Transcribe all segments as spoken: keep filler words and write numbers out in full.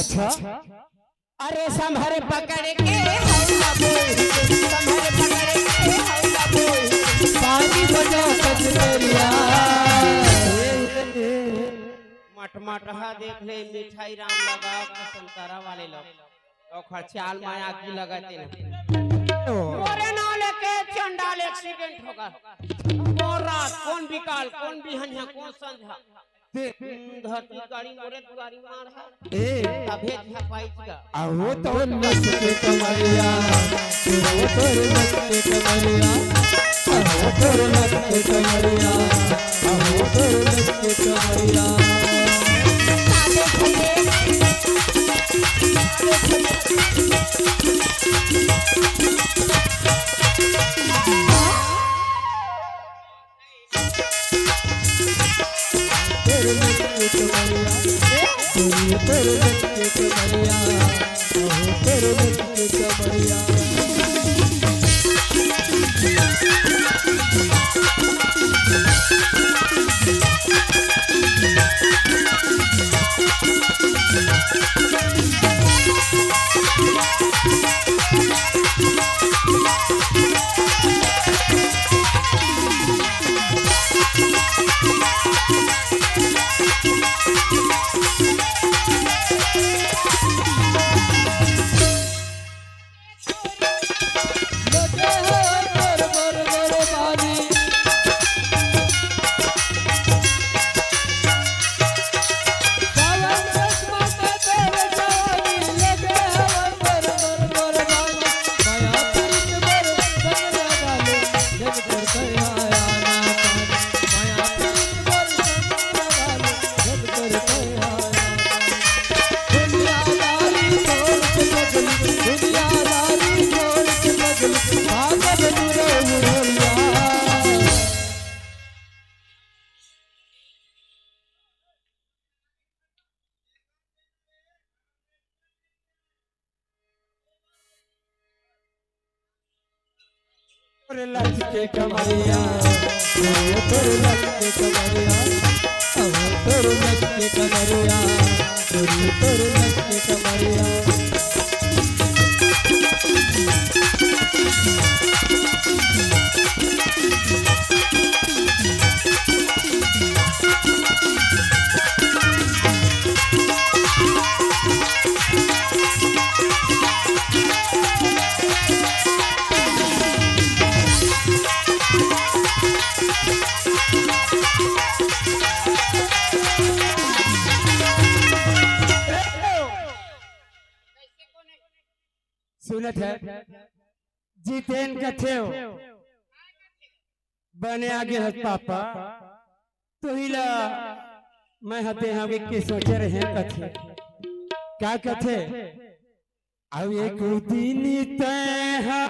अच्छा। अरे संभर पकड़ के हौला बोल, संभर पकड़ के हौला बोल, पानी बजा कचकरिया। मटमटहा देख ले, मिठाई राम लगा के संतरा वाले लोग। ओखर चाल में आगी लगत हे ना। मोरे नाव लेके चंडाल accident होगा। मोर रात, कौन बिकाल, कौन बिहनिया, कौन संझा। ते हम्म, धरती गाड़ी मोरे दुआरी मार हा। ए। तभे झपाई का। आओ तो नच के कमरिया, आओ तो नच के कमरिया, आओ तो नच के कमरिया, आओ तो नच के कमरिया। तोर मन के कमरिया, तोर मन के कमरिया, तोर मन के कमरिया। तोर लच के कमरिया, तोर लच के कमरिया, तोर लच के कमरिया, तोर लच के कमरिया। सुनत हे, जितेन कथे हो, बने आगे हस पापा, तुही ला मैं हते हवे के सोचे रहे कथे। का कथे? अब एक दिन तय हा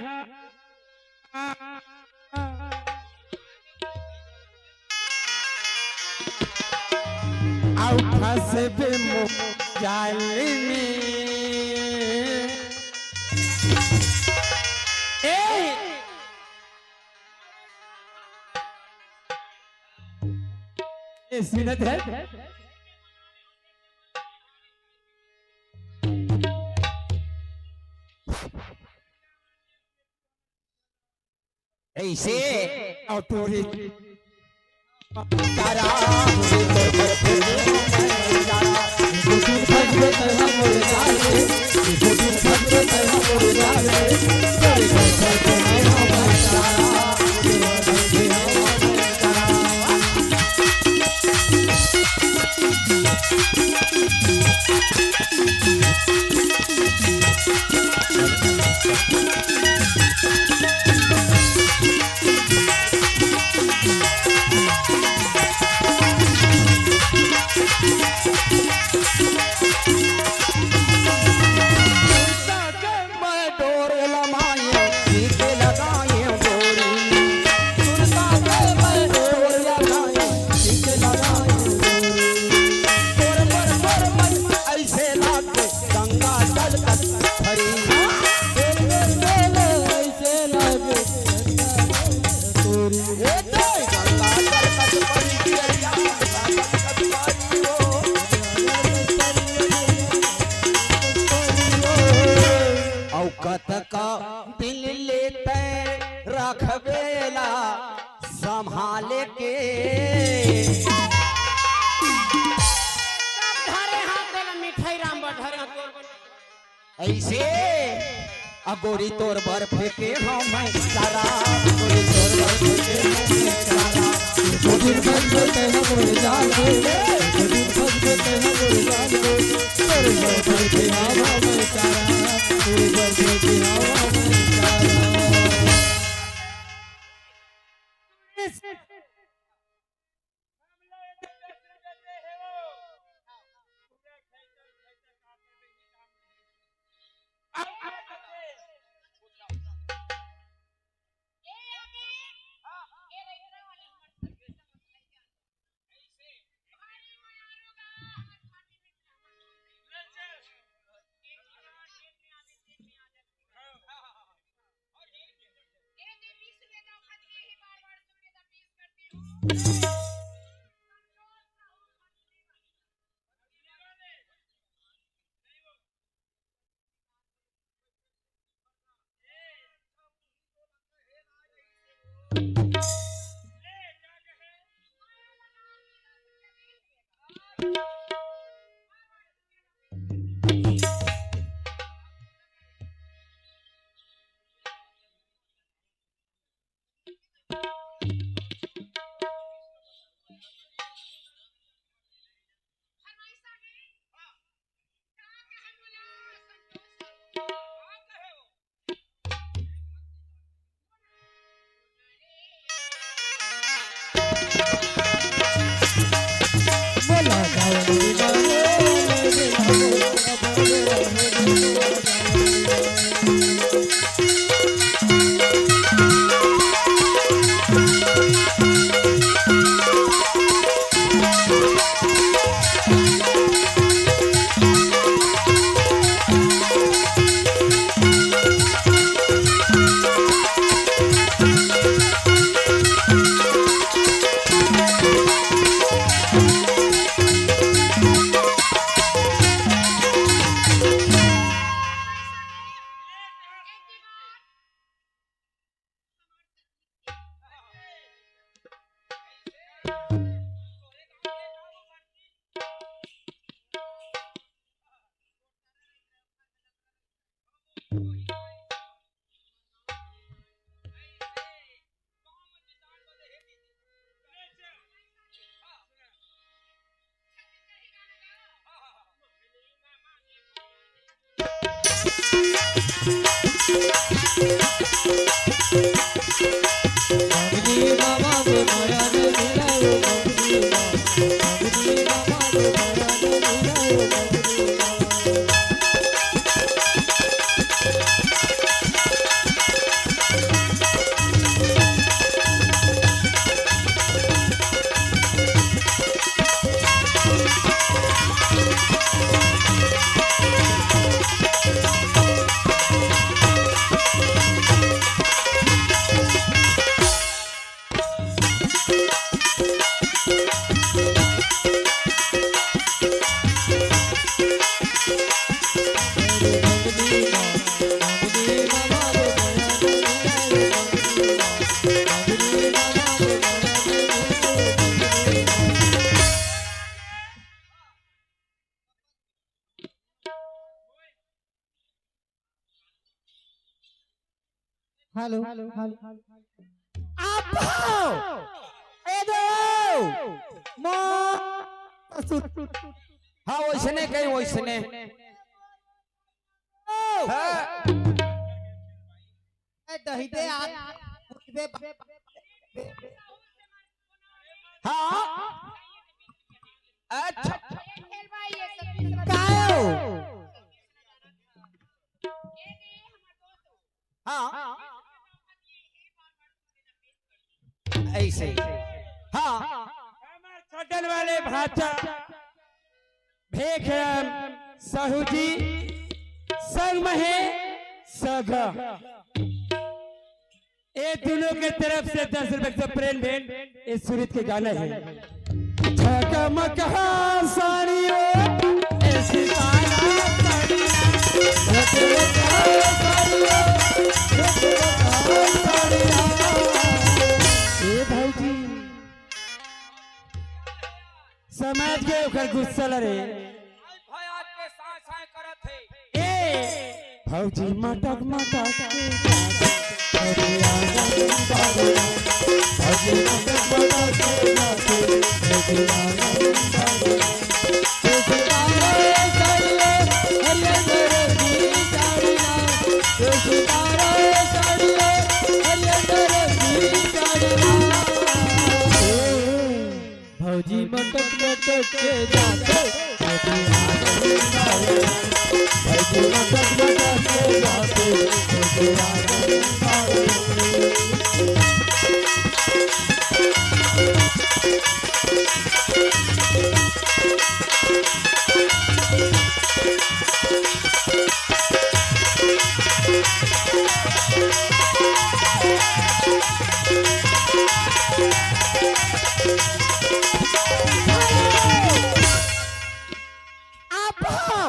अउ फंसबे मोर जाल में। ए! ए, सुनत हे? ऐसे अउ तोरी तारा। दिन लेते रखबेला संभाले के। धरे हाथ देला मिठाई राम बा, धरे हाथ। ऐसे अगोरी तोर बर फेंके हंव मैं चारा, अगोरी तोर बर फेंके हंव मैं चारा। गोरी तोर बर फेंके हंव मैं चारा, गोरी तोर बर फेंके हंव मैं चारा, गोरी तोर बर फेंके हंव मैं चारा। Hello, hello. आप हो? ए दो। माँ। हाँ, वैसने कहीं, वैसने। हाँ। ए, दही दे, आप। हाँ। अच्छा। काहे हो? हाँ। ऐसे। हाँ। हमर छोटन वाले भाचा भेखराम साहू जी संग में है सगा। ए दोनों के तरफ से दस रुपए से प्रेम भेंट इस सुरित के गाना है। झकमक साड़ियों, ऐसी साड़ियों, साड़ियों, झकमक साड़ियों, गुस्सा ला रे। भाई आज के साँय साँय करत हे। ए, भौजी मटक मटक के जात हे। भौजी आंगन बाड़ी ना। भौजी मटक मटक के जात हे। भौजी आंगन बाड़ी ना। भौजी तारा साड़ियो हरियर रंगी साड़ी ना। भौजी तारा साड़ियो हरियर रंगी साड़ी ना। ए, भौजी मटक मटक के जात हे, भौजी आंगन बाड़ी। भौजी मटक मटक के जात हे, भौजी आंगन बाड़ी। आप हो?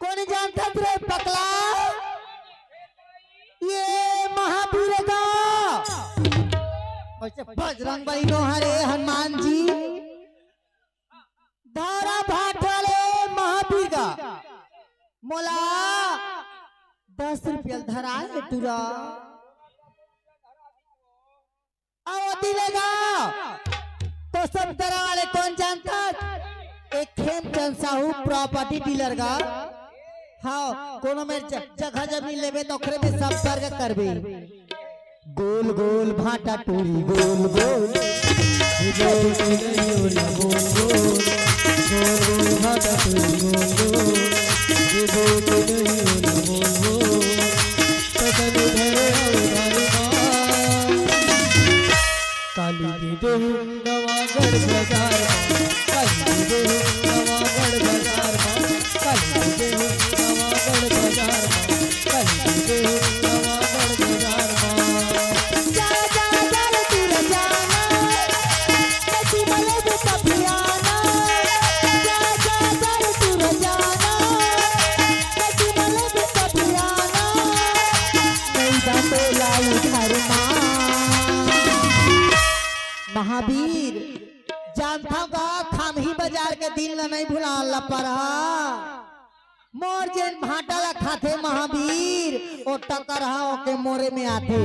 कोन जानत रे पकला? ये महावीर गा। वैसे बजरंग बली नो हरे हनुमान जी। धारा भाट वाले महावीर गा। मोला दस रुपया धरा हे टूरा। अउ ओती ले गा, तो संतरा वाले कोन जानत? एक खेमचंद साहू property dealer गा। हाँ, कोनो मेर ज-, जगह जमीन लेबे तो ओकरे में संपर्क करबे। गोल गोल भाटा टूरी गोल गोल। ये गोल गोल नहीं होला गोल गोल। गोल गोल भाटा टूरी गोल गोल। ये गोल गोल नहीं होला गोल गोल। पतन धरे अवतार माँ। काली दे देहू नवागढ़ बाजार माँ। काली दे देहू नवागढ़ बाजार माँ। काली दे देहू नवागढ़ बाजार माँ। काली दे देहू नवागढ़ बाजार माँ। जा, जा, जा रे तू रे जाना, मैं तुम्हारे वो कभी आना। जा, जा, जा रे तू रे जाना, मैं तुम्हारे वो कभी आना। नहीं जा तो लाई घर माँ। महावीर, जानथव गा, खामही बाजार के दिन ल नहीं भुलान ल परहा। मोर जेन भांटा ला खाथे महावीर, ओ टकरहा ओके मोरे में आथे।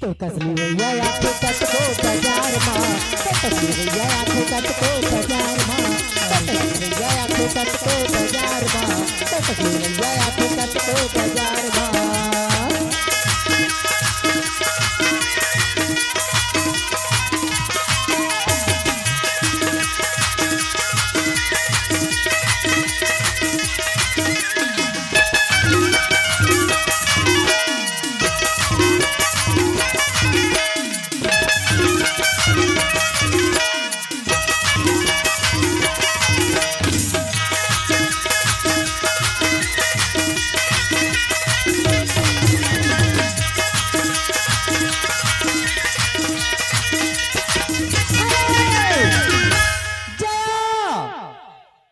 तो कसली भैया आथे कतको बाजार मा, तो कसली भैया आथे कतको बाजार मा, तो कसली भैया आथे कतको बाजार मा, तो कसली भैया आथे कतको बाजार मा। जया,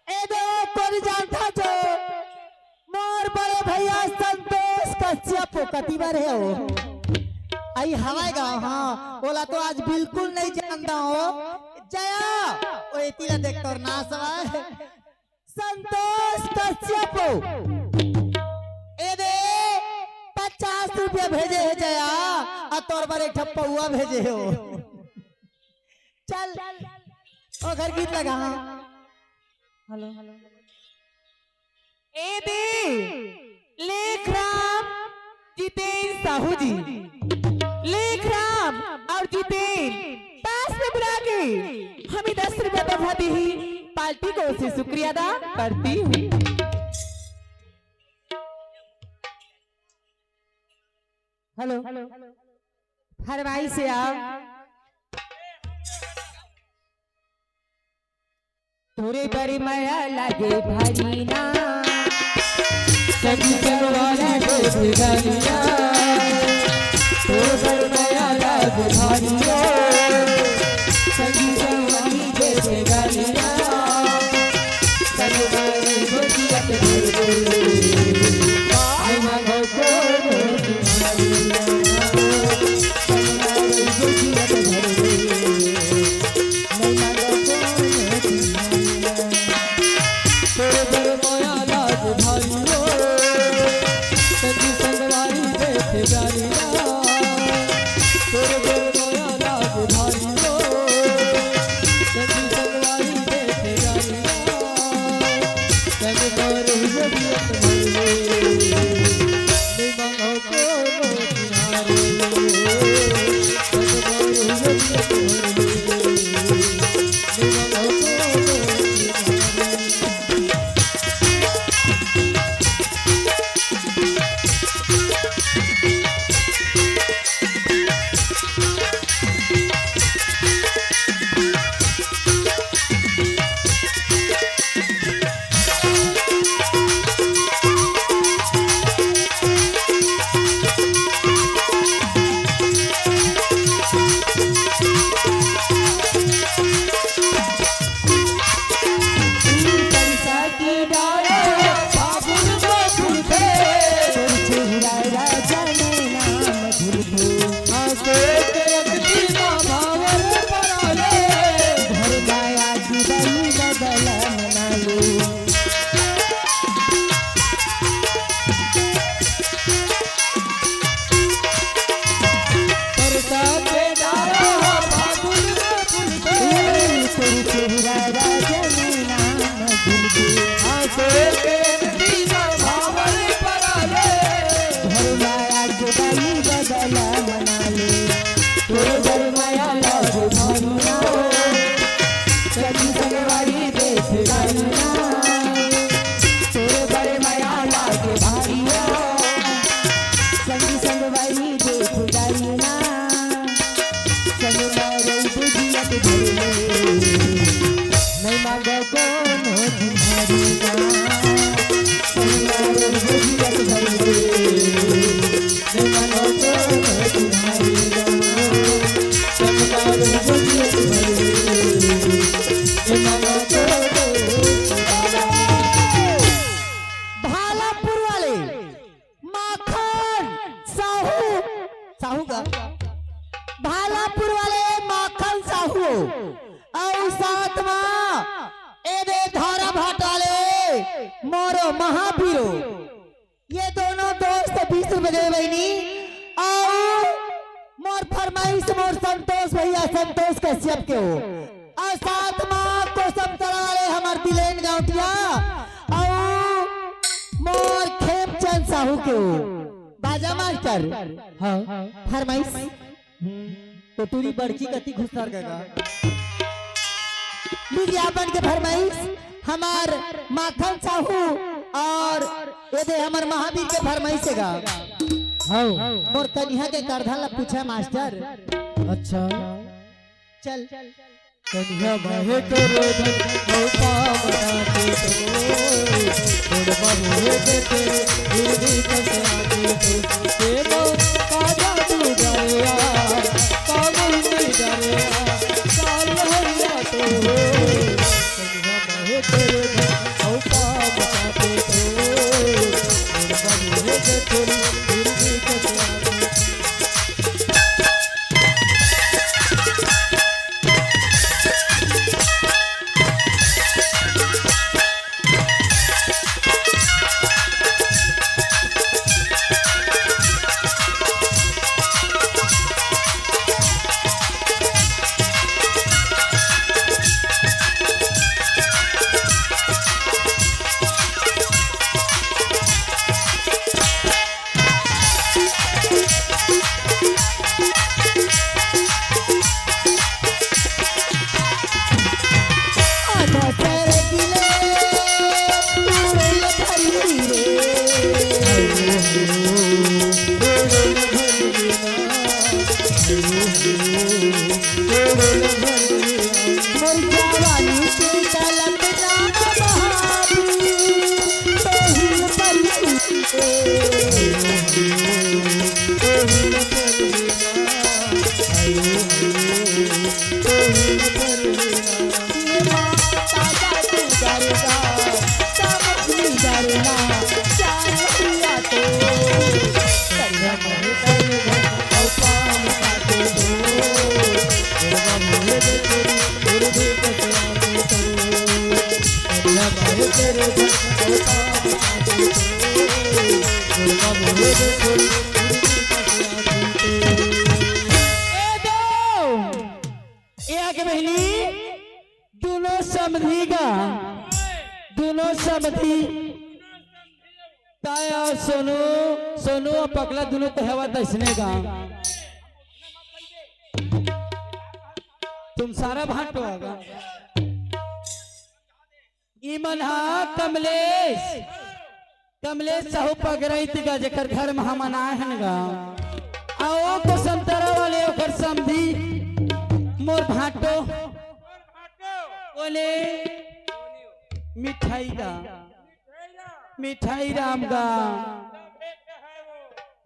ए दे कोन जानथा जो मोर बड़े भैया संतोष कश्यप कति बर हे ओ। आई हवय गा, हाँ, ओला तो आज बिल्कुल नहीं जानता हो। जया, ओ एती ला देख तोर नास हवय। संतोष कश्यप, ए दे पचास रुपया भेजे हे जया, अउ तोर बर एक ठा पौवा भेजे हे ओ। चल, ओ घर गीत लगा, हाँ। Hello, hello. ए दे, लेखराम जितेन साहू जी, लेखराम अउ जितेन पास में बुला के हमें दस रुपया बढ़ा दी ही, पार्टी को से शुक्रिया अदा करती हूँ। हेलो, फरमाइश हे आप। तोरे बर मया लागे भारी ना। संगी संगवारी दे दे गालियाँ। तोरे बर मया लागे भारी ना। संगी संगवारी दे दे गालियाँ। संगवारी दे दिया ते भारी। आई मांगो को भारी ना। संगवारी दे दिया ते भारी। नहीं मांगो को भालापुर वाले माखन साहू, साहू का? भालापुर वाले माखन साहू अउ साथ मा ए दे धारा भाट वाले मोरो महावीरो। ये दोनों दोस्त बीस रुपए दे बहिनी। अउ मोर फरमाइश मोर संतोष भैया, संतोष कश्यप के हो। अउ साथ मा कोसम तरा वाले हमर दिलेन गांवटिया अउ मोर खेमचंद साहू के हो। बाजा मास्टर, हाँ। फरमाइश। तो टूरी बड़की कति घुसर गगा। लीजिए, आपन के फरमाइश, हमार माखन साहू अउ ये दे हमर महावीर के फरमाइश हे गा। हाँ। मोर कनिहा के करधन ला पूछा मास्टर। अच्छा। चल। कनिहा माहे तोरे धन, अउ पाँव पड़ाथे तो, तोर बाबू हे के तेरे, हिरनी कस आथे तो, के मो का जादू डरेया, का मुंडी डरेया, का लहरिया तो हो। कनिहा माहे तोरे धन, अउ पाँव पड़ाथे तो, तोर बाबू हे के तेरे, हिरनी कस आथे। मती। ताय अउ सोनू, सोनू अउ पगला दुनों तो हवा तइसने गा। तुम सारा भांटो आगा। ई मन हा कमलेश, कमलेश साहू पगरई तिगा, जेकर घर म हमन आए हन गा। अउ ओ को संतरा वाले ओकर समधी मोर भांटो। बोले मिठाई गा, मिठाई राम गा।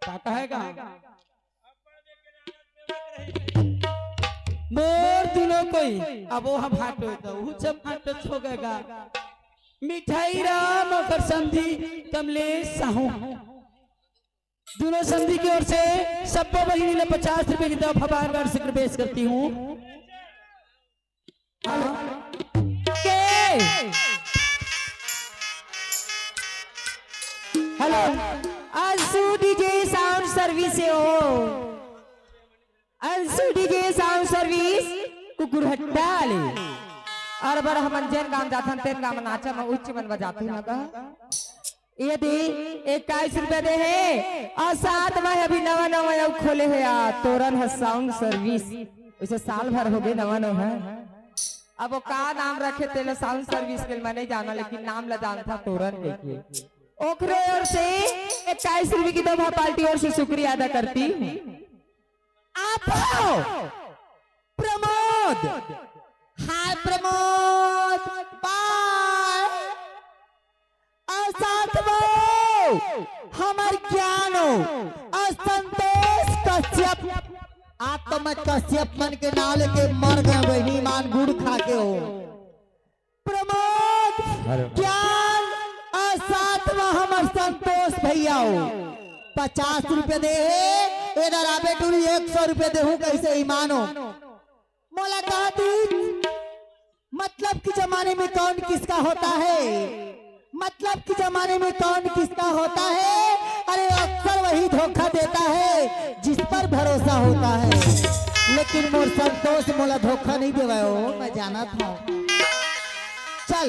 का कहेगा? मोर दुनों कोई, अब वो हम भांटो तो, वो सब भांटो हो गएगा। मिठाई राम ओकर समधी कमलेश साहू। दुनों समधी की ओर से सब्बो बहिनी ले पचास रुपए की तोहफा बार बार शुक्र पेश करती हूँ। हाँ। के? हेलो, अंशु डीजे साउंड सर्विस से हो। अंशु डीजे साउंड सर्विस कुकुरहट्टा ले। अउ बर हमन जेन गांव जाथन तेन गांव नाचा म उच्च मन बजाथे न गा। ये दे इक्कीस रुपया दे हे अउ साथ म अभी नवा नवा अउ खोले हे आ तोरन ह साउंड सर्विस। उसे साल भर हो गए नवा नवा। अब वो का नाम रखे तेला साउंड सर्विस के मैं नहीं जाना, लेकिन नाम ला जानता तोरन के। ओकरे ओर से इक्कीस रुपये की दो पार्टी ओर से शुक्रिया अदा करती हूँ। आप हो प्रमोद। हाय प्रमोद, बाय। अउ साथ म हमर ज्ञान हो अउ संतोष कश्यप। आज तो मैं कश्यप मन के नाम लेके मर गया, वही मान गुड़ खा के हो। प्रमोद, अरे वाह। ज्ञान अउ साथ म हमर संतोष भैया हो, पचास रुपया दे हे। इधर आबे टूरी, एक सौ रुपया देहूं, कैसे ईमान हो? मोला कहा दी, मतलब कि जमाने में कौन किसका होता है, मतलब कि जमाने में कौन किसका होता है। अरे अक्सर वही धोखा देता है जिस पर भरोसा होता है, लेकिन मोर संतोष मोला धोखा नहीं देवे हो, मैं जाना था। चल।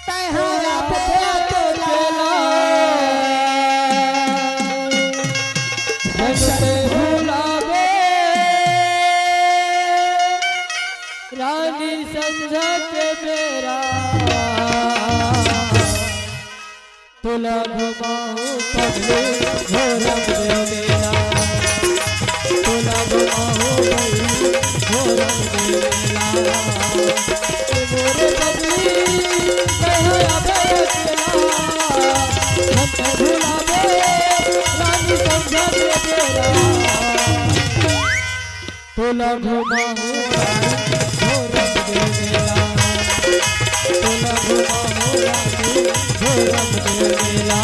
तैं हरा पे अकेला, झट भुलावे रानी संझा के बेरा। तोला घुमाहूँ पगली हो रंग दे मेला, तोला घुमाहूँ पगली हो रंग दे मेला। ए मोरे पगली, कहे अबे अकेला, हम तो भुलावे रानी संझा के बेरा। तोला घुमाहूँ रानी हो रंग दे मेला, तोला घुमाहूँ रानी हो रंग दे मेला।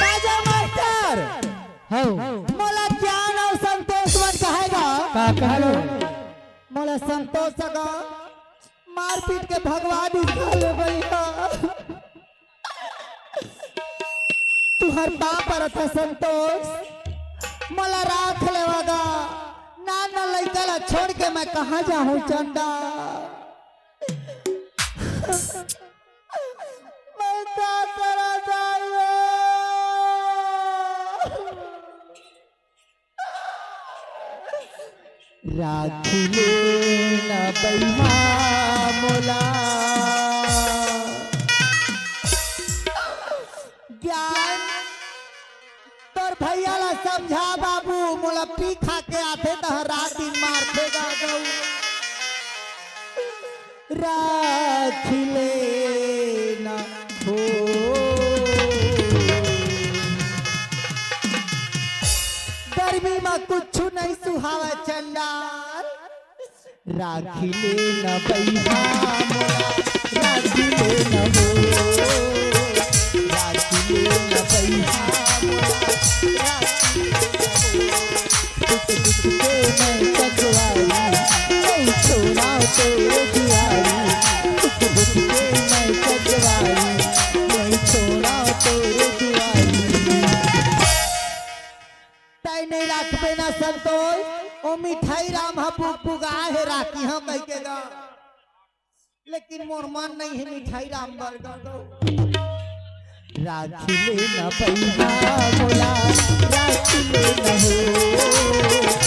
बाजा मास्टर, हौ। मोला ज्ञान अउ संतोष मन कहेगा। का कहलो? मोला संतोष सगा मारपीट के भगवान ही खा ले भैया। तुहर पाँव परत हे संतोष, मोला राख लेवा गा। नान नान लइका ला छोड़ के मैं कहाँ जाहूँ चंदा? मैं का करा जाइयो? राखी ले न बइहा मोला। ज्ञान, तोर भैया ला समझा बाबू, मोला पी खा के आथे त रात दिन मारथे गा गऊ। राखी ले न हो। गर्मी म कुछु नहीं सुहावय चंडाल। राखी ले न बइहा मोला, राखी ले न हो। राखी ले न बइहा मोला, फूक फुगा हे राखी हाँ कह के गा। लेकिन मोर मन नहीं है मिठाई राम बर्गर दो। राखी ले ना पैसा बोला, राखी ले ना हो।